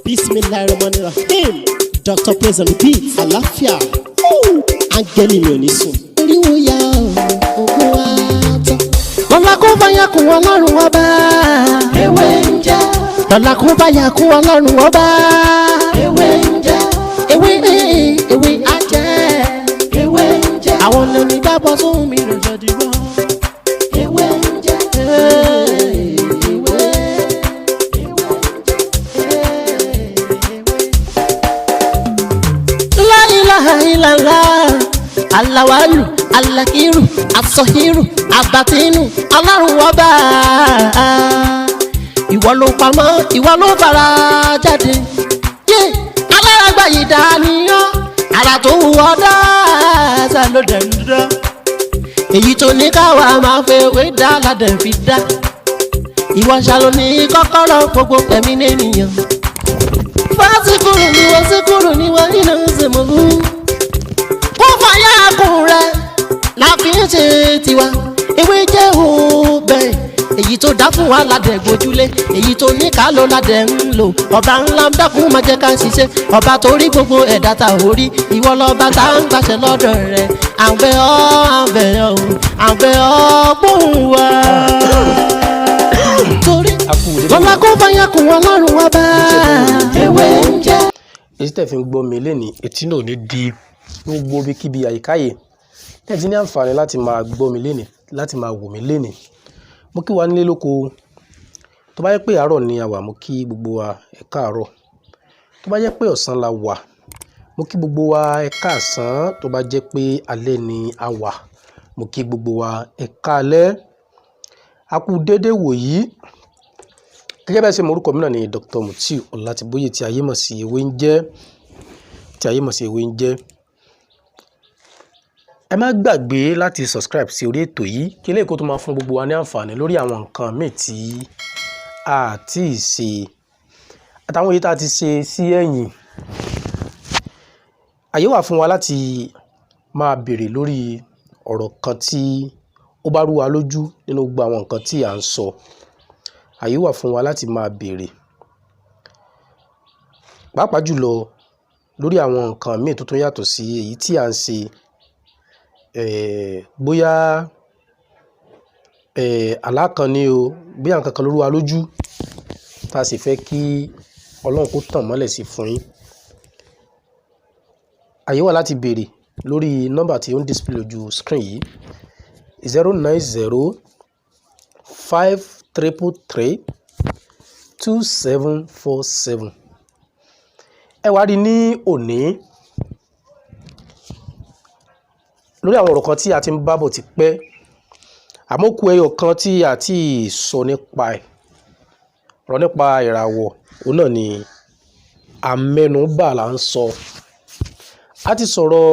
Bismillahirrahmanirrahim. Dr. Praise and Repeat. Àlàáfíà. Áńgẹ́lì mi ò ní sùn. Oríwo ya ògùn wa tán. Lọ́la kó báyà kún Ọlọ́run ọba. Ewé ń jẹ́. Lọ́la kó báyà kún Ọlọ́run ọba. Ewé ń jẹ́. Ewé ewé á jẹ́. Ewé ń jẹ́. Àwọn onígbàgbọ́ sóhun mi rò jọ dìbò. Ewé ń jẹ́. Ewé. La ilaha illallah. Alawalu, alakiru, asọhiru, abatinu, Ọlọ́run ọba. Ìwọ ló pamọ́, ìwọ ló fara jáde. Yé alárágbá yìí dàníyàn, ara tó wù ọ́ dáadáa ló dẹ̀ ń dán. Èyí tó ní káwa máa fẹ́ wé dá ládẹ̀ fi dá. Ìwọ ṣàlò ní kọ́kọ́rọ́ gbogbo ẹ̀mí nìyẹn. Fásikúrú ni wọ́n síkúrú ni wọ́n nínú ìsìnkú. Kó fàyà kùn rẹ̀ la fi ń ṣe tiwa. Ewé jẹ́ òbẹ̀. Èyí tó dá fún wa ládẹ̀ gbójúlé. Èyí tó ní ká ló ládẹ̀ ń lò. Ọba ńlá ń dákun máa jẹ́ ká ṣiṣẹ́. Ọba tó rí gbogbo ẹ̀dá ta ò rí. Ìwọ lọ́ba tá ń gbàṣẹ lọ́dọ̀ rẹ̀. À ń bẹ̀ ọ́, à ń bẹ̀ ọ́, à ń bẹ̀ ọ́ gbóhùn wa. Torí lọ́la kó fàyà kùn Ọlọ́run ọba. Ewé ń jẹ́. Etí tẹ̀ fi ń gbọ́ mi lénìí, etí náà ò ní di gbogbo ibikíbi àyíká yìí tẹ̀ ti ní àǹfààní láti máa gbọ́ mi lénìí, láti máa wò mí lénìí. Mo kí wa nílé lóko. Tó bá jẹ́ pé àárọ̀ ni a wà, mo kí gbogbo wa ẹ káàárọ̀. Tó bá jẹ́ pé ọ̀sán la wà, mo kí gbogbo wa ẹ káàsán. Tó bá jẹ́ pé alẹ́ ni a wà, mo kí gbogbo wa ẹ káalẹ́. A kú déédé wòyí. Gẹ́gẹ́ bẹ́ẹ̀ ṣe mọ, orúkọ mi náà ni Dr. Mutiu Ọlátìbóyè tí ayé mọ̀ sí Ewé ń jẹ́, tí ayé mọ̀ sí Ewé ń jẹ́. Ẹ má gbàgbé láti subscribe sí orí ètò yìí kí eléyìí kó tó máa fún gbogbo wa ní àǹfààní lórí àwọn nǹkan míì tí a ti ṣe àtàwọn èyí tá a ti ṣe sí ẹ̀yìn. Àyè wà fún wa láti máa béèrè lórí ọ̀rọ̀ kan tí ó bá rú wa lójú nínú gbogbo àwọn nǹkan tí à ń sọ. Àyè wà fún wa láti máa béèrè, pàápàá jùlọ lórí àwọn nǹkan míì tó tún yàtọ̀ sí èyí tí à ń ṣe, bóyá àlá kan ni o, bóyá nǹkan kan ló rú wa lójú tá a sì fẹ́ kí Ọlọ́run kó tàn mọ́lẹ̀ sí fún yín. Àyè wà láti béèrè lórí nọ́mbà tí ó ń display lójú screen yìí: 09053332747. Ẹ wá rí ní òní lórí àwọn ọ̀rọ̀ kan tí a ti ń bá bọ̀ ti pẹ́, àmọ́ ó kù ẹyọ kan tí a ti sọ nípa ẹ̀. Ọ̀rọ̀ nípa ìràwọ̀, òun náà ni àmẹnubà là ń sọ. A ti sọ̀rọ̀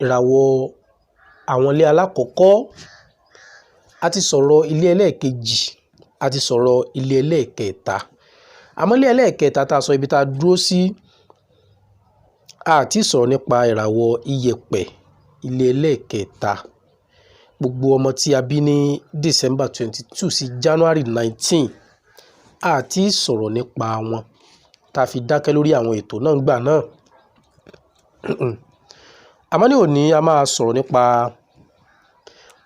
ìràwọ̀ àwọn ilé alákọ̀ọ́kọ́, a ti sọ̀rọ̀ ilé ẹlẹ́ẹ̀kejì, a ti sọ̀rọ̀ ilé ẹlẹ́ẹ̀kẹta. Àmọ́ ilé ẹlẹ́ẹ̀kẹta tá a sọ, ibi tá a dúró sí, a ti sọ̀rọ̀ nípa ìràwọ̀ iyẹ̀pẹ̀ ilé ẹlẹ́ẹ̀kẹta. Gbogbo ọmọ tí a bí ní December 22 sí January 19, a ti sọ̀rọ̀ nípa wọn tá a fi dákẹ́ lórí àwọn ètò náà ńgbà náà. Àmọ́ ní òní, a máa sọ̀rọ̀ nípa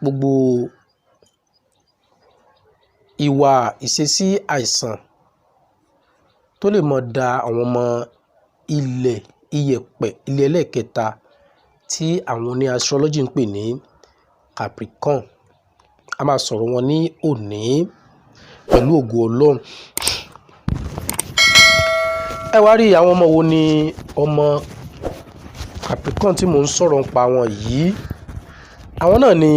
gbogbo ìwà, ìṣesí, àìsàn tó lè mọ da àwọn ọmọ ilẹ̀ iyẹ̀pẹ̀ ilé ẹlẹ́ẹ̀kẹta tí àwọn oní astrology ń pè ní Capricorn. A máa sọ̀rọ̀ wọn ní òní pẹ̀lú ògo Ọlọ́run. Ẹ wá rí, àwọn ọmọ wo ni ọmọ Capricorn tí mò ń sọ̀rọ̀ nípa wọn yìí? Àwọn náà ni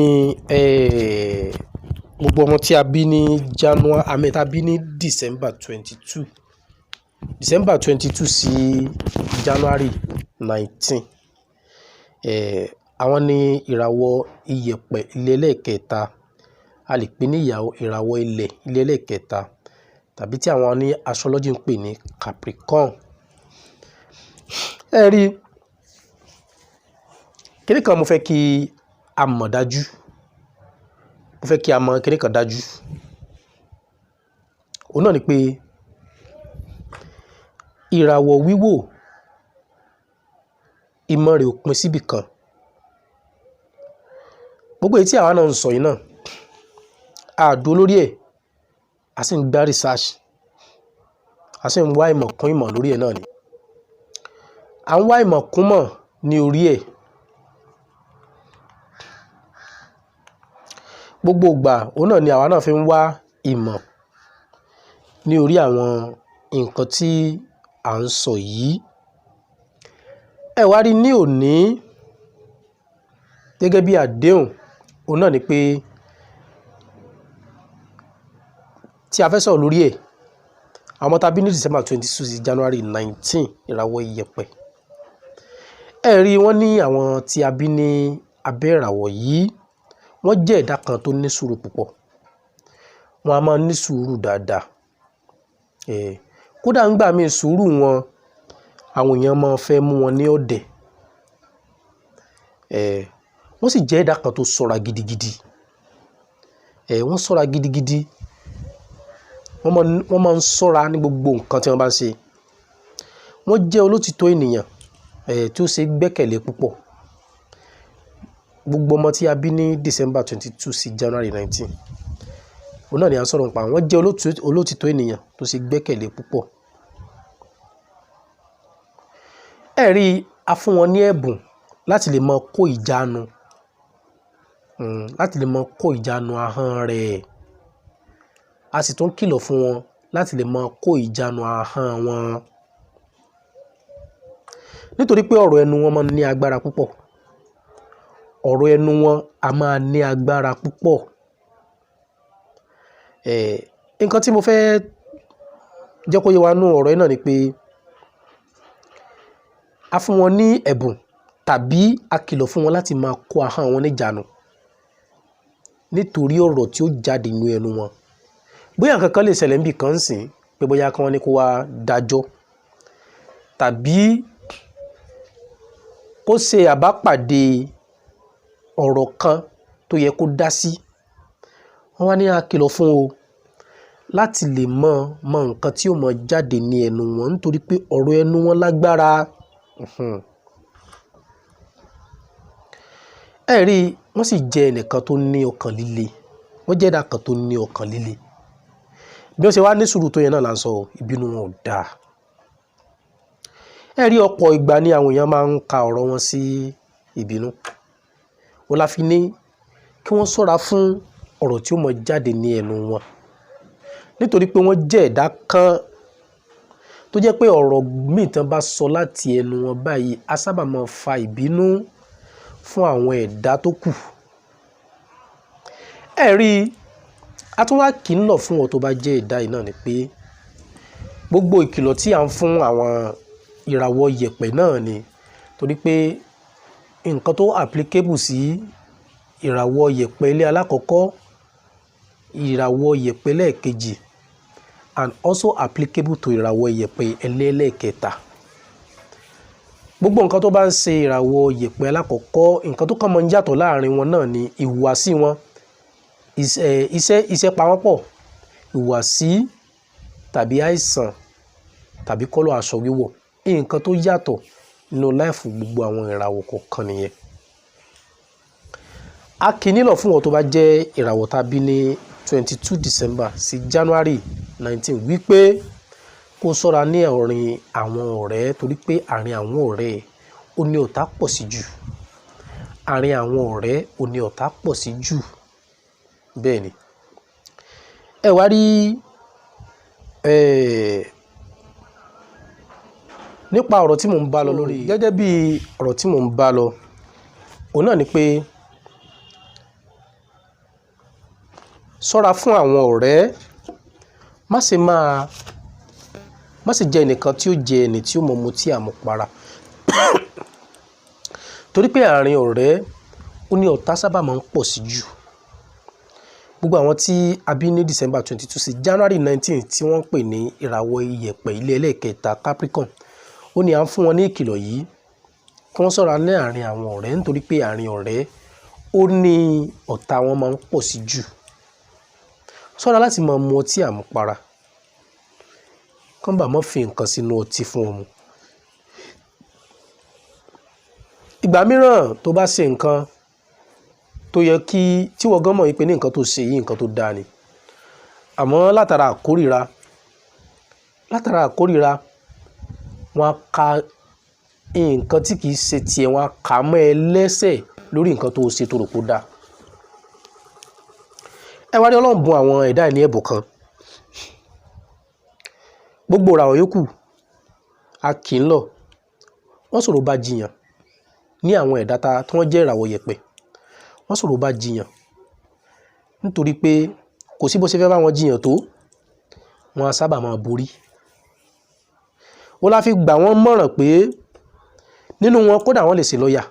gbogbo ọmọ tí a bí ní January, àmì tá a bí ní December 22, December 22 sí January 19. Àwọn ní ìràwọ̀ iyẹ̀pẹ̀ ilé ẹlẹ́ẹ̀kẹta. A lè pè ní ìràwọ̀ ilẹ̀ ilé ẹlẹ́ẹ̀kẹta tàbí tí àwọn ní astrology ń pè ní Capricorn. Ẹ rí, kíní kan mo fẹ́ kí a mọ̀ dájú, mo fẹ́ kí a mọ̀ kíní kan dájú. Òun náà ni pé Ìràwọ̀ wíwò, ìmọ̀ rẹ̀ ò pin síbì kan. Gbogbo èyí tí àwa náà ń sọ yìí náà, a dúró lórí ẹ̀, a sì ń gbá research, a sì ń wá ìmọ̀ kún ìmọ̀ lórí ẹ̀ náà ni. À ń wá ìmọ̀ kún mọ̀ ní orí ẹ̀. Gbogbo ìgbà òun náà ni àwa náà fi ń wá ìmọ̀ ní orí àwọn nǹkan tí à ń sọ yìí. Ẹ wá rí ní òní gẹ́gẹ́ bí àdéhùn, òun náà ni pé tí a fẹ́ sọ̀rọ̀ lórí ẹ̀, àwọn tá a bí ní December 22 sí January 19, ìràwọ̀ iyẹ̀pẹ̀. Ẹ rí wọ́n ní àwọn tí a bí ní abẹ́ ìràwọ̀ yìí, wọ́n jẹ́ ẹ̀dá kan tó ní sùúrù púpọ̀. Wọ́n a máa ní sùúrù dáadáa. Kódà ńgbà míì sùúrù wọn, àwọn èèyàn máa fẹ́ mú wọn ní ọ̀dẹ̀. Wọ́n sì jẹ́ ẹ̀dá kan tó ṣọ́ra gidigidi. Wọ́n ṣọ́ra gidigidi. Wọ́n máa ń ṣọ́ra ní gbogbo nǹkan tí wọ́n bá ń ṣe. Wọ́n jẹ́ olótítọ́ ènìyàn, tí ó ṣe gbẹ́kẹ̀lé púpọ̀. Gbogbo ọmọ tí a bí ní December 22 sí January 19, òun náà ni à ń sọ̀rọ̀ nípa. Wọ́n jẹ́ olótítọ́ ènìyàn tó ṣe gbẹ́kẹ̀lé púpọ̀. Ẹ rí, a fún wọn ní ẹ̀bùn láti lè máa kó ìjánu, láti lè máa kó ìjánu ahọ́n rẹ̀. A sì tún kìlọ̀ fún wọn láti lè máa kó ìjánu ahọ́n wọn. Nítorí pé ọ̀rọ̀ ẹnu wọn máa ń ní agbára púpọ̀. Ọ̀rọ̀ ẹnu wọn a máa ní agbára púpọ̀. Nǹkan tí mo fẹ́ jẹ́ kó yé wa nú ọ̀rọ̀ yìí náà ni pé a fún wọn ní ẹ̀bùn tàbí a kìlọ̀ fún wọn láti máa kó ahọ́n wọn níjàánu nítorí ọ̀rọ̀ tí ó jáde nínú ẹnu wọn. Bóyá nǹkan kan lè ṣẹlẹ̀ níbi kan sìn pé bóyá kí wọ́n ní kó wá dájọ́ tàbí kó ṣe àbápàdé ọ̀rọ̀ kan tó yẹ kó dá sí. Wọ́n wá ní a kìlọ̀ fún o láti lè mọ mọ nǹkan tí ó mọ jáde ní ẹnu wọn nítorí pé ọ̀rọ̀ ẹnu wọn lágbára. Ẹ rí, wọ́n sì jẹ́ ẹnìkan tó ní ọkàn líle. Wọ́n jẹ́ ẹ̀dá kan tó ní ọkàn líle. Bí wọ́n ṣe wá ní sùúrù tó yẹn náà là ń sọ, ìbínú wọn ò dáa. Ẹ rí, ọ̀pọ̀ ìgbà ni àwọn èèyàn máa ń ka ọ̀rọ̀ wọn sí ìbínú. Òun la fi ní kí wọ́n ṣọ́ra fún ọ̀rọ̀ tí ó mọ jáde ní ẹnu wọn. Nítorí pé wọ́n jẹ́ ẹ̀dá kan tó jẹ́ pé ọ̀rọ̀ míì tí wọ́n bá sọ láti ẹnu wọn báyìí á sábà máa fa ìbínú fún àwọn ẹ̀dá tó kù. Ẹ rí, a tún wá kì í lọ̀ fún ọ tó bá jẹ́ ẹ̀dá yìí náà ni pé gbogbo ìkìlọ̀ tí à ń fún àwọn ìràwọ̀ iyẹ̀pẹ̀ náà ni torí pé nǹkan tó applicable sí ìràwọ̀ iyẹ̀pẹ̀ ilé alákọ̀ọ́kọ́, ìràwọ̀ iyẹ̀pẹ̀ lẹ́ẹ̀kejì and also applicable to ìràwọ̀ iyẹ̀pẹ̀ ẹlẹ́ẹ̀kẹta. Gbogbo nǹkan tó bá ń ṣe ìràwọ̀ iyẹ̀pẹ̀ alákọ̀ọ́kọ́, nǹkan tó kàn máa ń yàtọ̀ láàrin wọn náà ni ìhùwàsí wọn. Iṣẹ́ pa wọ́n pọ̀, ìhùwàsí tàbí àìsàn tàbí kọ́lọ̀ aṣọ wíwọ̀. Nǹkan tó yàtọ̀ nínú láìfù gbogbo àwọn ìràwọ̀ kọ̀ọ̀kan nìyẹn. A kì í nílọ̀ fún ọ tó bá jẹ́ ìràwọ̀ tá bí ní 22 December sí January 19 wípé kó ṣọ́ra ní àárín àwọn ọ̀rẹ́ torí pé àárín àwọn ọ̀rẹ́ ó ní ọ̀tá pọ̀ sí jù. Àárín àwọn ọ̀rẹ́ ó ní ọ̀tá pọ̀ sí jù. Bẹ́ẹ̀ ni. Ẹ wá rí, nípa ọ̀rọ̀ tí mò ń bá lọ lórí gẹ́gẹ́ bí ọ̀rọ̀ tí mò ń bá lọ, òun náà ni pé ṣọ́ra fún àwọn ọ̀rẹ́, má ṣe jẹ́ ẹnìkan tí ó jẹ ẹni tí ó mọ mutí àmupara. Torí pé àárín ọ̀rẹ́ ó ní ọ̀tá sábà máa ń pọ̀ sí jù. Gbogbo àwọn tí a bí ní December 22 sí January 19 tí wọ́n ń pè ní ìràwọ̀ iyẹ̀pẹ̀ ilé ẹlẹ́ẹ̀kẹta Capricorn, ó ní à ń fún wọn ní ìkìlọ̀ yìí kí wọ́n ṣọ́ra ní àárín àwọn ọ̀rẹ́ nítorí pé àárín ọ̀rẹ́ ó ní ọ̀tá wọn máa ń pọ̀ sí jù. Ṣọ́ra láti máa mu ọtí àmupara. Kán bà mọ́ fi nǹkan sínú ọtí fún ọmọ. Ìgbà mìíràn tó bá ṣe nǹkan tó yẹ kí tí wọ́n gan mọ̀ wípé ní nǹkan tó ṣe yìí nǹkan tó dáa ni. Àmọ́ látara àkórìíra, wọ́n á ka nǹkan tí kì í ṣe tiẹ̀, wọ́n á kà mọ́ ẹ lẹ́sẹ̀ lórí nǹkan tó ṣe tó rò pé ó dáa. Ẹ wá rí, Ọlọ́run bùn àwọn ẹ̀dá ẹ̀ ní ẹ̀bùn kan. Gbogbo ìràwọ̀ yòókù a kì í lọ. Wọ́n ṣòro bá jiyàn ní àwọn ẹ̀dá ta tí wọ́n jẹ́ ìràwọ̀ yẹ̀pẹ̀. Wọ́n ṣòro bá jiyàn nítorí pé kò sí bó ṣe fẹ́ bá wọn jiyàn tó, wọ́n á sábà máa borí. Ó la fi gbà wọ́n mọ̀ràn pé nínú wọn kódà wọ́n lè ṣe lọ́yà.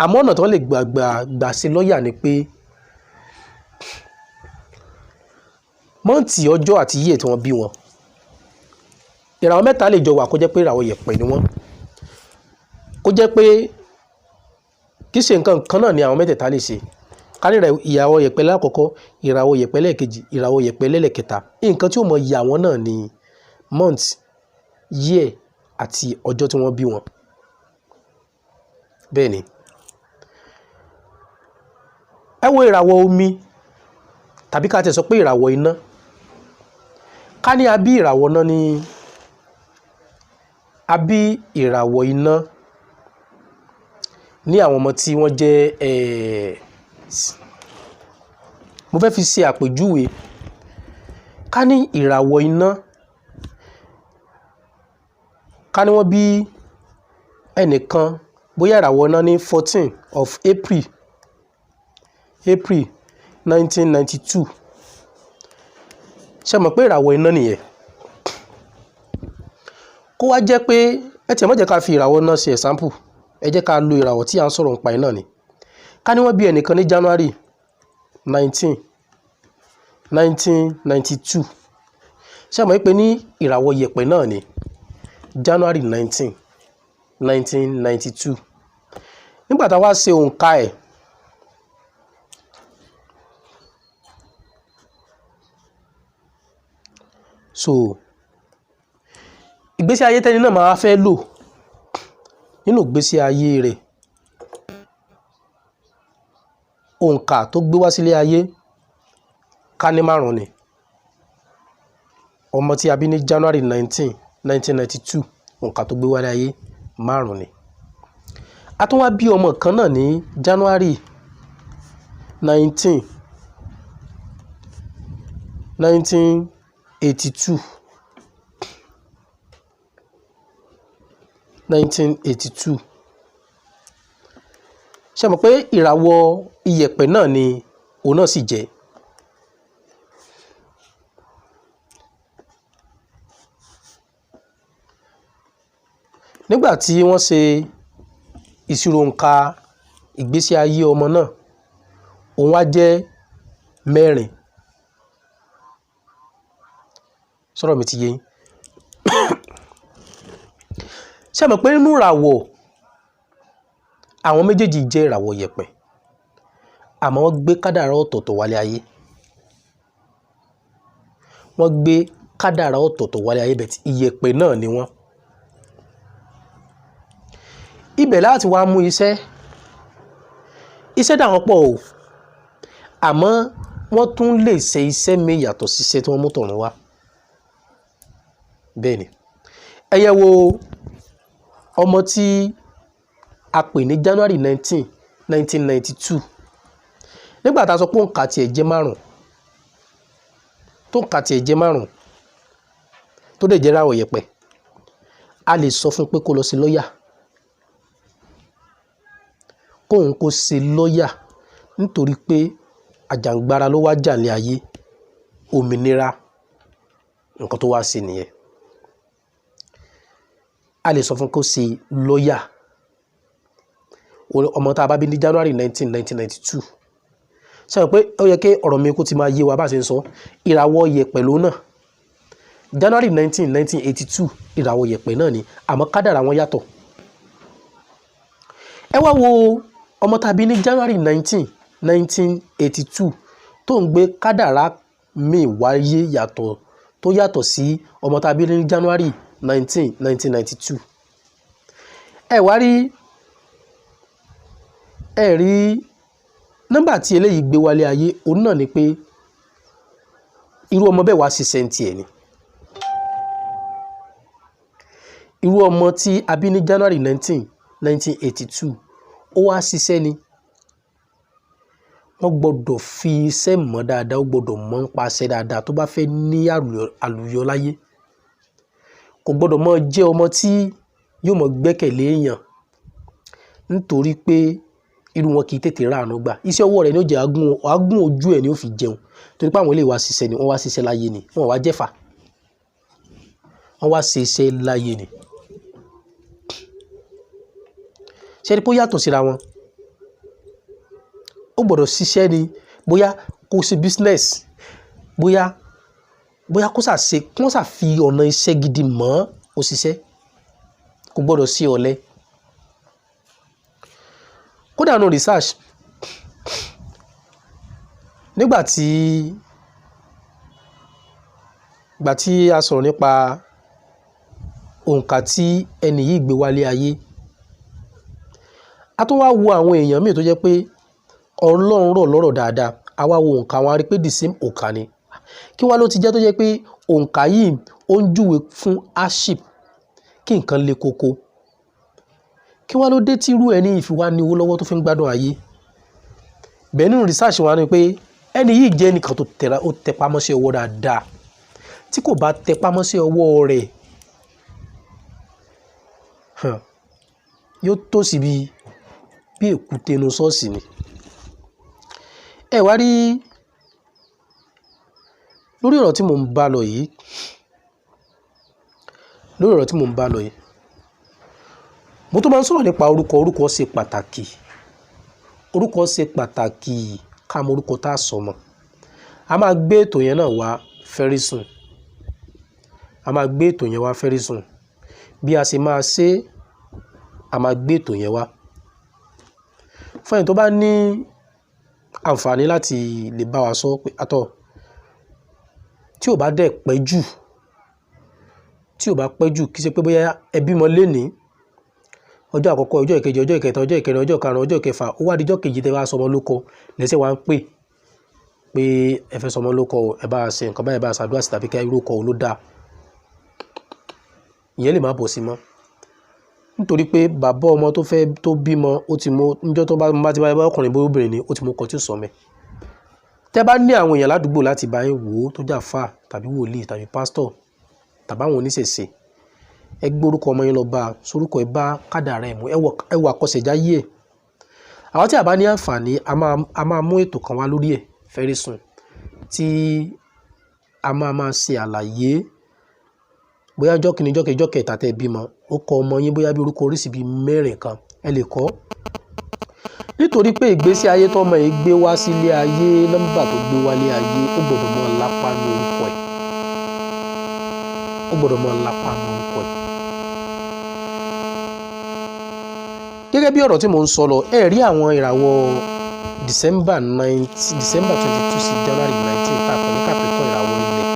Àmọ́ ọ̀nà tí wọ́n lè gbà ṣe lọ́yà ni pé month, ọjọ́ àti year tí wọ́n bí wọn. Ìràwọ̀ mẹ́ta lè jọ wà kó jẹ́ pé ìràwọ̀ yẹ̀pẹ̀ ni wọ́n. Kó jẹ́ pé kì í ṣe nǹkan kan náà ni àwọn mẹ́tẹ̀ẹ̀ta lè ṣe. Ká ní ìràwọ̀ yẹ̀pẹ̀ lákọ̀ọ́kọ́, ìràwọ̀ yẹ̀pẹ̀ lẹ́ẹ̀kejì, ìràwọ̀ yẹ̀pẹ̀ lẹ́lẹ̀kẹta. Nǹkan tí ó mọ yà wọ́n náà ni month, year àti ọjọ́ tí wọ́n bí wọn. Bẹ́ẹ̀ ni. Ẹ wo ìràwọ̀ omi tàbí ká tiẹ̀ sọ pé ìràwọ̀ iná. Ká ní a bí ìràwọ̀ iná ní, a bí ìràwọ̀ iná ní àwọn ọmọ tí wọ́n jẹ́ mo fẹ́ fi ṣe àpèjúwe. Ká ní ìràwọ̀ iná, ká ní wọ́n bí ẹnìkan bóyá ìràwọ̀ iná ní 14 of April 1992. Ṣé ẹ mọ̀ pé ìràwọ̀ iná nìyẹn? Kó wá jẹ́ pé ẹ tiẹ̀ má jẹ́ ká fi ìràwọ̀ iná ṣe example. Ẹ jẹ́ ká lo ìràwọ̀ tí à ń sọ̀rọ̀ nípa ẹ̀ náà ni. Ká ní wọ́n bí ẹnìkan ní January 19, 1992. Ṣé ẹ mọ̀ wípé ní ìràwọ̀ yẹ̀pẹ̀ náà ni January 19, 1992. Nígbà tá a wá ṣe òǹkà ẹ̀, so ìgbésí ayé tẹ́ni náà máa fẹ́ lò nínú ìgbésí ayé rẹ̀, òǹkà tó gbé wá sílé ayé ká ní márùn-ún ni. Ọmọ tí a bí ní January 19, 1992, òǹkà tó gbé wálé ayé márùn-ún ni. A tún wá bí ọmọ kan náà ní January 19, 1982. 1982. Ṣé ẹ mọ̀ pé ìràwọ̀ iyẹ̀pẹ̀ náà ni òun náà sì jẹ́? Nígbà tí wọ́n ṣe ìṣirò òǹkà ìgbésí ayé ọmọ náà, òun wá jẹ́ mẹ́rin. Sọ̀rọ̀ mi ti yé yín? Ṣé ẹ mọ̀ pé nínú ìràwọ̀ àwọn méjèèjì jẹ́ ìràwọ̀ yẹ̀pẹ̀, àmọ́ wọ́n gbé kádàrá ọ̀tọ̀ọ̀tọ̀ wálé ayé. Wọ́n gbé kádàrá ọ̀tọ̀ọ̀tọ̀ wálé ayé, but ìyẹ̀pẹ̀ náà ni wọ́n. Ibẹ̀ láti wá mú iṣẹ́. Iṣẹ́ dà wọ́n pọ̀ o, àmọ́ wọ́n tún lè ṣe iṣẹ́ míì yàtọ̀ sí iṣẹ́ tí wọ́n mú tọ̀run wá. Bẹ́ẹ̀ ni. Ẹ yẹ wo ọmọ tí a pè ní January 19, 1992. Nígbà tá a sọ pé òǹkà tí ẹ̀ jẹ́ márùn-ún, tó òǹkà tí ẹ̀ jẹ́ márùn-ún, tó dẹ̀ jẹ́ ìràwọ̀ yẹ̀pẹ̀, a lè sọ fún pé kó lọ sí lọ́yà. Kóun kó ṣe lọ́yà nítorí pé àjàǹgbara ló wá jà ní ayé, òmìnira, nǹkan tó wá ṣe nìyẹn. A lè sọ fún kó ṣe lọ́yà. Ọmọ tá a bá bí ní January 19, 1992. Ṣé ẹ mọ̀ pé ó yẹ kí ọ̀rọ̀ mi kó ti máa yé wa bá ṣe ń sọ? Ìràwọ̀ yẹ̀pẹ̀ ló náà. January 19, 1982, ìràwọ̀ yẹ̀pẹ̀ náà ni, àmọ́ kádàrá wọn yàtọ̀. Ẹ wá wo ọmọ tá a bí ní January 19, 1982 tó ń gbé kádàrá míì wáyé yàtọ̀ tó yàtọ̀ sí ọmọ tá a bí ní January 19 1992. Ẹ wá rí, ẹ rí nọ́mbà tí eléyìí gbé wálé ayé, òun náà ni pé irú ọmọ bẹ́ẹ̀ wá ṣiṣẹ́ ń tiẹ̀ ni. Irú ọmọ tí a bí ní January 19 1982, ó wá ṣiṣẹ́ ni. Wọ́n gbọ́dọ̀ fi iṣẹ́ mọ̀ dáadáa, ó gbọ́dọ̀ mọ̀ ń pa iṣẹ́ dáadáa tó bá fẹ́ ní àlùyọ láyé. Kò gbọ́dọ̀ mọ jẹ́ ọmọ tí yóò mọ gbẹ́kẹ̀lé èèyàn, nítorí pé irú wọn kì í tètè ráàánú gbà. Iṣẹ́ ọwọ́ rẹ̀ ni ó jẹ́ agún ojú ẹ̀ ni ó fi jẹun, torí pé àwọn eléyìí wá ṣiṣẹ́ ni, wọ́n wá ṣiṣẹ́ láyé ni, wọ́n wá jẹ́fà, wọ́n wá ṣe iṣẹ́ láyé ni. Ṣé ẹni pé ó yàtọ̀ síra wọn? Ó gbọ́dọ̀ ṣiṣẹ́ ni, bóyá kó ṣe business, bóyá kó ṣà ṣe, kó ṣà fi ọ̀nà iṣẹ́ gidi mọ̀ ó ṣiṣẹ́. Kò gbọ́dọ̀ sí ọ̀lẹ. Kódà nínú research, nígbà tí, ìgbà tí a sọ̀rọ̀ nípa òǹkà tí ẹni yìí gbé wálé ayé, a tún wá wo àwọn èèyàn míì tó jẹ́ pé Ọlọ́run rọ̀ lọ́rọ̀ dáadáa. A wá wo òǹkà wọn, a rí pé the same òǹkà ni. Kí wá ló ti jẹ́ tó jẹ́ pé òǹkà yìí ó ń júwe fún hardship, kí nǹkan le koko. Kí wá ló dé tí irú ẹni yìí fi wá ní owó lọ́wọ́ tó fi ń gbádùn ayé? Bẹ́ẹ̀ nínú research wa ni pé ẹni yìí jẹ́ ẹnìkan tó tẹra, ó tẹpá mọ́ṣẹ́ ọwọ́ dáadáa. Tí kò bá tẹpá mọ́ṣẹ́ ọwọ́ rẹ̀, yóò tó síbi bí èkúté inú ṣọ́ọ̀ṣì ni. Ẹ wá rí lórí ọ̀rọ̀ tí mò ń bá lọ yìí, lórí ọ̀rọ̀ tí mò ń bá lọ yìí, mo tún máa ń sọ̀rọ̀ nípa orúkọ. Orúkọ ṣe pàtàkì. Orúkọ ṣe pàtàkì, ká mọ orúkọ tá a sọ mọ̀. A máa gbé ètò yẹn náà wá very soon. A máa gbé ètò yẹn wá very soon. Bí a ṣe máa ṣe, a máa gbé ètò yẹn wá. Fún ẹni tó bá ní àǹfààní láti lè bá wa sọ pé atọ́, tí ò bá dẹ̀ pẹ́ jù, tí ò bá pẹ́ jù, kì í ṣe pé bóyá ẹ bímọ lénìí, ọjọ́ àkọ́kọ́, ọjọ́ ìkejì, ọjọ́ ìkẹta, ọjọ́ ìkẹrin, ọjọ́ karùn-ún, ọjọ́ ìkẹfà, ó wá di ọjọ́ kejì tẹ́ bá sọmọ lóko, lẹ́sẹ̀ wá ń pè pé ẹ fẹ́ sọmọ lóko, ẹ bá ṣe nǹkan báyìí, ẹ bá ṣàdúrà sí tàbí kí irú ọkọ ló dáa. Ìyẹn lè má bọ̀ sí mọ́. Nítorí pé bàbá ọmọ tó fẹ́ tó bímọ, ó ti mú níjọ́ tó bá ti bá ọkùnrin bóyá obìnrin ni, ó ti mú ọkọ tí ó sọ mẹ́. Tẹ́ bá ní àwọn èèyàn ládùúgbò láti bá yín wò ó tó jẹ́ àlfà tàbí wòlíì tàbí pásítọ̀ tàbí àwọn oníṣẹ̀ṣe, ẹ gbé orúkọ ọmọ yín lọ bá, sorúkọ ẹ bá kádàrá ẹ mú, ẹ wọ àkọsẹ̀jáyé ẹ̀. Àwọn tí a bá ní àǹfààní, a máa mú ètò kan wá lórí ẹ̀ very soon tí a máa máa ṣe àlàyé bóyá ọjọ́ kìíní, ọjọ́ kejì, ọjọ́ kẹta tẹ́ ẹ bímọ, ó kọ ọmọ yín bóyá bí orúkọ oríṣi bí mẹ́rin kan ẹ lè kọ́. Nítorí pé ìgbésí ayé tó ọmọ yìí gbé wá sílé ayé, nọ́mbà tó gbé wálé ayé, ó gbọ́dọ̀ mọ lápá ní orúkọ ẹ̀. Ó gbọ́dọ̀ mọ lápá ní orúkọ ẹ̀. Gẹ́gẹ́ bí ọ̀rọ̀ tí mò ń sọ lọ, ẹ rí àwọn ìràwọ̀ December 19, December 22 sí January 19 tá a pè ní Capricorn, ìràwọ̀ ilẹ̀,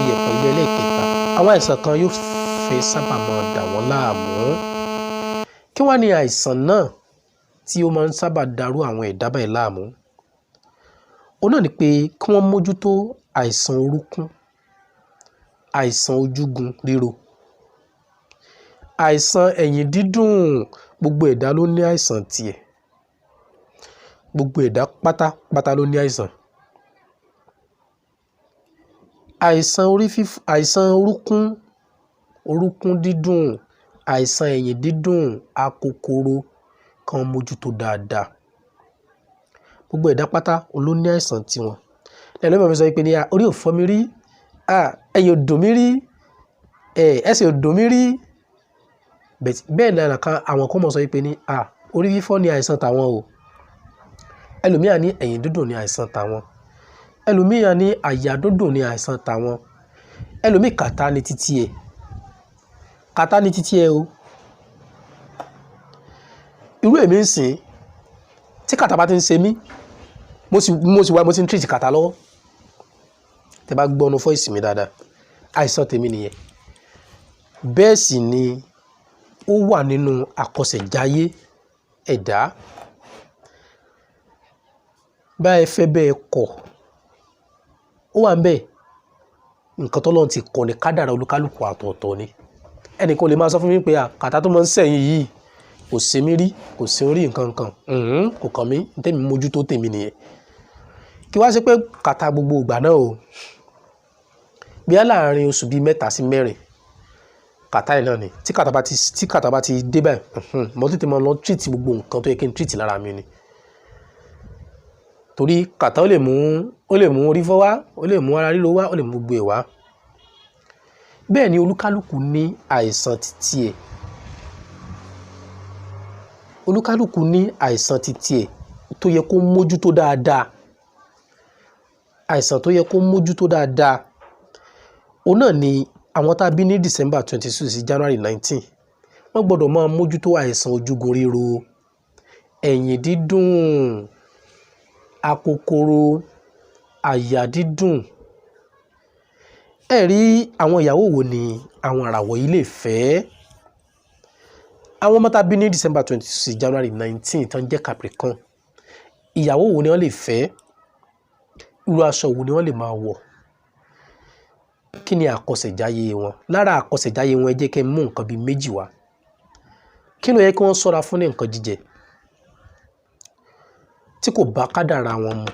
iyẹ̀pẹ̀ ilẹ̀ ẹlẹ́ẹ̀kẹta. Àwọn àìsàn kan yóò fẹ́ sábà máa dà wọ́n láàmú. Kí wá ní àìsàn náà tí ó máa ń sábà darú àwọn ẹ̀dá báyìí láàmú? Òun náà ni pé kí wọ́n mójútó àìsàn orúnkún, àìsàn ojúgun ríro, àìsàn ẹ̀yìn dídùn. Gbogbo ẹ̀dá ló ní àìsàn tiẹ̀. Gbogbo ẹ̀dá pátápátá ló ní àìsàn. Àìsàn orí fífọ́, àìsàn orúnkún, orúnkún dídùn, àìsàn ẹ̀yìn dídùn, akokoro kan mójútó dáadáa. Gbogbo ẹ̀dá pátá ló ní àìsàn tiwọn. Ẹlòmíràn fi sọ pé ní, orí ò fọ́ mi rí, ẹ̀yìn ò dùn mí rí, ẹsẹ̀ ò dùn mí rí. Bẹ́ẹ̀ ni àwọn kan mọ̀ sọ pé ní, orí fífọ́ ni àìsàn tàwọn o. Ẹlòmíràn ní ẹ̀yìn dídùn ni àìsàn tàwọn. Ẹlòmíràn ní àyà dídùn ni àìsàn tàwọn. Ẹlòmíì kàtá ni títí ẹ̀. Kàtá ni títí ẹ o. Irú èmi ń sìn, tí kàtá bá ti ń ṣe mí, mo sì wá, mo ti ń treat kàtá lọ́wọ́. Tẹ bá gbọ́ ọnu voice mi dáadáa. Àìsàn tèmi nìyẹn. Bẹ́ẹ̀ sì ni ó wà nínú àkọsẹ̀jayé ẹ̀dá. Bá ẹ fẹ́ bẹ́ẹ̀ kọ̀, ó wà níbẹ̀. Nǹkan tọ́lọ́run ti kọ ní kádàrá olúkálùkù àtọ̀ọ̀tọ̀ ni. Ẹnìkan lè máa sọ fún mi pé à, kàtá tó máa ń sẹ̀yìn yìí kò ṣe mí rí, kò ṣe orí nǹkan kan. Kò kàn mí, tèmi mójútó tèmi nìyẹn. Kí wá ṣe pé kàtá gbogbo ìgbà náà o. Bí á láàárín oṣù bíi 3 sí 4, kàtá yìí náà ni. Tí kàtá bá ti dé báyìí, mo tètè máa lọ treat gbogbo nǹkan tó yẹ kí n treat lára mi ni. Torí kàtá ó lè mú orí fọ́ wá, ó lè mú ara ríro wá, ó lè mú gbogbo ẹ̀ wá. Bẹ́ẹ̀ ni olúkálùkù ní àìsàn titi ẹ̀. Olúkálùkù ní àìsàn titi ẹ̀ tó yẹ kó mójútó dáadáa. Àìsàn tó yẹ kó mójútó dáadáa. Òun náà ni àwọn tá bí ní December 26 sí January 19. Wọ́n gbọdọ̀ máa mójútó àìsàn ojúgun ríro, ẹ̀yìn dídùn, akokoro, àyà dídùn. Ẹ rí àwọn ìyàwó wo ni àwọn àràwọ̀ yìí lè fẹ́? Àwọn ọmọ tá bí ní December 26 sí January 19 tó ń jẹ́ Capricorn. Ìyàwó wo ni wọ́n lè fẹ́? Irú aṣọ wo ni wọ́n lè máa wọ̀? Kí ni àkọsẹ̀jayé wọn? Lára àkọsẹ̀jayé wọn, ẹ jẹ́ kí n mú nǹkan bí méjì wá. Kí ló yẹ kí wọ́n ṣọ́ra fún ní nǹkan jíjẹ tí kò bá kádàrá wọn mu?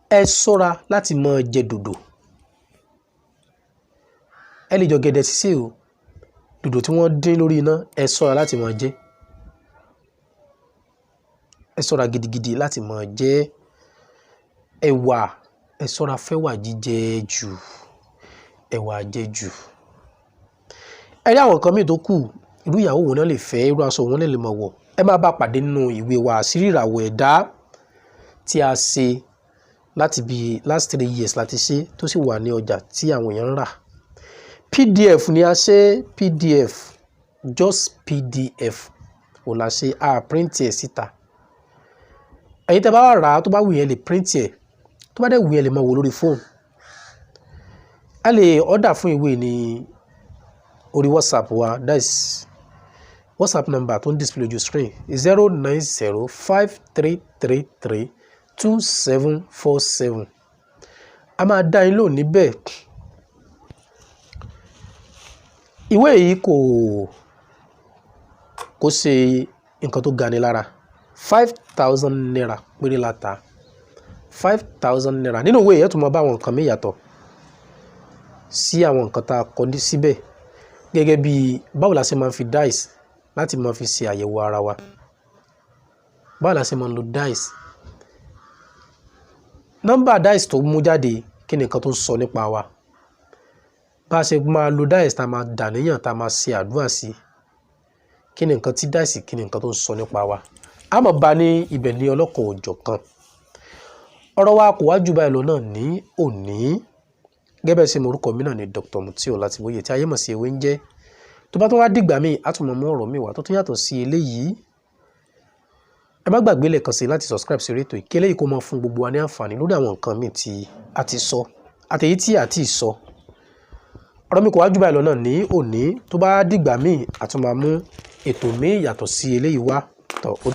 Ẹ ṣọ́ra láti máa jẹ dòdò. Ẹ lè jẹ ọ̀gẹ̀dẹ̀ sísè o. Dòdò tí wọ́n dín lórí iná, ẹ ṣọ́ra láti máa jẹ. Ẹ ṣọ́ra gidigidi láti máa jẹ. Ẹ̀wà, ẹ ṣọ́ra fẹ́wà jíjẹ jù. Ẹ̀wà jẹ jù. Ẹ rí àwọn nǹkan mìíràn tó kù, irú ìyàwó wo ni wọ́n lè fẹ́, irú aṣọ wo ni wọ́n lè máa wọ̀. Ẹ máa bá pàdé nínú ìwé wa Àṣírí Ìràwọ̀ Ẹ̀dá tí a ṣe láti bí last 3 years láti ṣe tó sì wà ní ọjà tí àwọn èèyàn ń rà. PDF ni a ṣe, PDF, just PDF òun la ṣe, a print ẹ̀ síta. Ẹ̀yin tí ẹ bá wá rà á, tó bá wù yín ẹ lè print ẹ̀, tó bá dẹ̀ wù yín ẹ lè máa wò lórí fóònù. Ẹ lè order fún ìwé ní orí WhatsApp wa, that is WhatsApp number tó ń display ojú screen, 09053332747. A máa dá yín lóhùn níbẹ̀. Ìwé yìí kò ṣe nǹkan tó ga ni lára. ₦5,000 péré la tà. ₦5,000. Nínú ìwé yìí, ẹ tún máa bá àwọn nǹkan míì yàtọ̀ sí àwọn nǹkan tá a kọ ní síbẹ̀. Gẹ́gẹ́ bí báwo la ṣe máa ń fi dice láti máa fi ṣe àyẹ̀wò ara wa. Báwo la ṣe máa ń lo dice. Nọ́mbà dice tó mú jáde, kí ni nǹkan tó ń sọ nípa wa. Bá ṣe máa lo dice tá a máa dàníyàn tá a máa ṣe àdúrà sí. Kí ni nǹkan tí dice, kí ni nǹkan tó ń sọ nípa wa. A máa bá ní ibẹ̀ ní ọlọ́kan òjọ̀ kan. Ọ̀rọ̀ wa kò wá ju báyìí lọ náà ní òní. Gẹ́gẹ́ bí ṣe mọ orúkọ mi náà ni Dr. Mutiu Ọlátìbóyè tí ayé mọ̀ sí Ewé ń jẹ́. Tó bá tún wá dìgbà míì, a tún máa mú ọ̀rọ̀ mi wá tó tún yàtọ̀ sí eléyìí. Ẹ má gbàgbé lẹ́ẹ̀kan sí láti subscribe sí orí ètò yìí kí eléyìí kó máa fún gbogbo wa ní àǹfààní lórí àwọn nǹkan míì tí a ti sọ àti èyí tí a ti sọ. Ọ̀rọ̀ mi kò wá ju báyìí lọ náà ní òní. Tó bá dìgbà míì, a tún máa mú ètò míì yàtọ̀ sí eléyìí wá. Tọ́ ó.